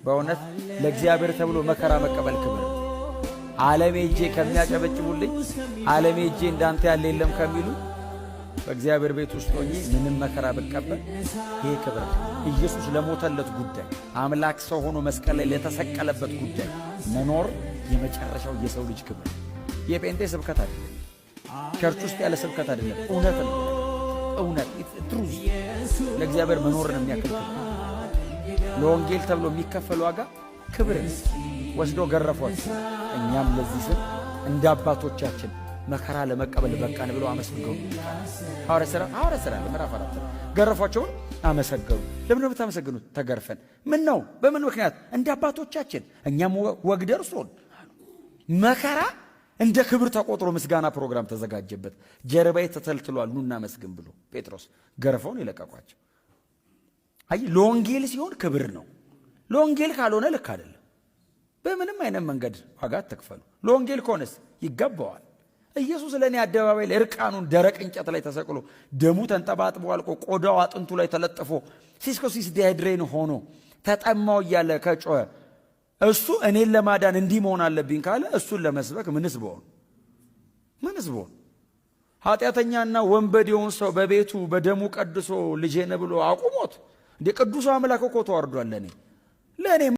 በእውነት ለእግዚአብሔር ተብሎ መከራ መቀበል ክብር። ዓለም ሄጄ ከሚያጨበጭቡልኝ፣ ዓለም ሄጄ እንዳንተ ያለ የለም ከሚሉ፣ በእግዚአብሔር ቤት ውስጥ ሆኜ ምንም መከራ ብቀበል ይሄ ክብር ነው። ኢየሱስ ለሞተለት ጉዳይ፣ አምላክ ሰው ሆኖ መስቀል ላይ ለተሰቀለበት ጉዳይ መኖር የመጨረሻው የሰው ልጅ ክብር። የጴንጤ ስብከት አይደለም። Church ውስጥ ያለ ስብከት አይደለም። እውነት ነው። እውነት፣ truth። ለእግዚአብሔር መኖርን የሚያክል ክብር፣ ለወንጌል ተብሎ የሚከፈል ዋጋ ክብር። ወስዶ ገረፏቸው። እኛም ለዚህ ስም እንደ አባቶቻችን መከራ ለመቀበል በቃን ብለው አመሰገኑ። ሐዋርያ ሥራ ምዕራፍ 4። ገረፏቸውን፣ አመሰገኑ። ለምን ነው የምታመሰግኑት? ተገርፈን። ምን ነው? በምን ምክንያት? እንደ አባቶቻችን እኛም ወግ ደርሶን። መከራ እንደ ክብር ተቆጥሮ ምስጋና ፕሮግራም ተዘጋጀበት። ጀርባዬ ተተልትሏል፣ ኑ እናመስግን ብሎ ጴጥሮስ ገርፈውን የለቀቋቸው። አይ፣ ለወንጌል ሲሆን ክብር ነው። ለወንጌል ካልሆነ ልክ አይደለም። በምንም አይነት መንገድ ዋጋ አትክፈሉ። ለወንጌል ከሆነስ ይገባዋል። ኢየሱስ ለእኔ አደባባይ ላይ እርቃኑን ደረቅ እንጨት ላይ ተሰቅሎ፣ ደሙ ተንጠባጥቦ አልቆ፣ ቆዳው አጥንቱ ላይ ተለጥፎ፣ ሲስኮሲስ ዲሃይድሬን ሆኖ፣ ተጠማው እያለ ከጮኸ፣ እሱ እኔን ለማዳን እንዲህ መሆን አለብኝ ካለ፣ እሱን ለመስበክ ምንስ ብሆን፣ ምንስ ብሆን? ኃጢአተኛና ወንበዴውን ሰው በቤቱ በደሙ ቀድሶ ልጄ ነህ ብሎ አቁሞት፣ እንደ ቅዱሱ አምላክ እኮ ተዋርዷል ለእኔ።